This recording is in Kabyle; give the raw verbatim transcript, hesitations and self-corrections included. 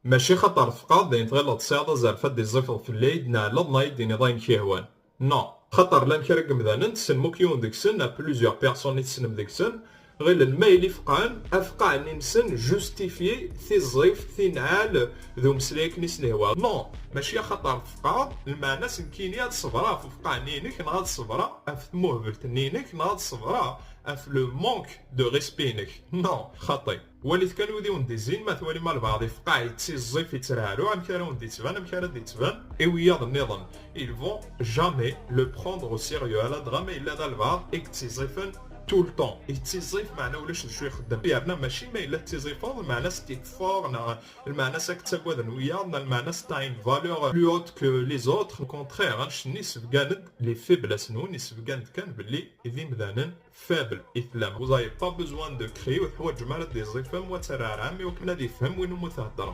Mačči xaṭer tfeqɛeḍ dayen tɣileḍ tesɛiḍ azref ad d-iẓẓifeḍ fell-i, d neɛleḍ neɣ ad d-tiniḍ ayen k-yehwan. Non, xaṭer llan kra n yemdanen tessnem akk yiwen deg-sen, à plusieurs personnes i tessnem deg-sen, ɣilen ma yili feqɛen, afeqɛen-nsen justifié tiẓẓift, tinɛal d umeslay akken i sen-ihwa. Non, mačči axaṭer tfeqɛeḍ, lmeɛna-s nekkini ad ṣebreɣ ɣef ufeqɛen-inek neɣ ad ṣebreɣ ɣef tmuhbelt-nni-inek neɣ ad ṣebreɣ ɣef le manque de respect-inek. Non, xaṭi. Walit kan wid i wen-d-izzin, ma twalim albaɛḍ ifeqɛen, yettiẓẓif, yettraɛruɛ, amek ara wen-d-yettban, amek ara d-yettban i wiyaḍ nniḍen. Ils vont jamais le prendre au sérieux, ala dɣa ma yella d albaɛḍ i yettiẓẓifen tout le temps. Yettiẓẓif meɛna ulac d acu ixeddem. Yerna mačči ma yella tettiẓẓifeḍ, lmeɛna-s ad k-iṭṭef neɣ lmeɛna-s ad k-ttagaden wiyaḍ, neɣ lmeɛna-s t'as une valeur plus haute que les autres. Au contraire, annect-nni yessebgan-d les faiblesses-nwen, yessebgan-d kan belli d imdanen faibles i tellam. Vous avez pas besoin de crier, ur teḥwaǧem ara ad d-iẓẓifem, wa ttarraɛem, i wakken ad yefhem win umi theddrem.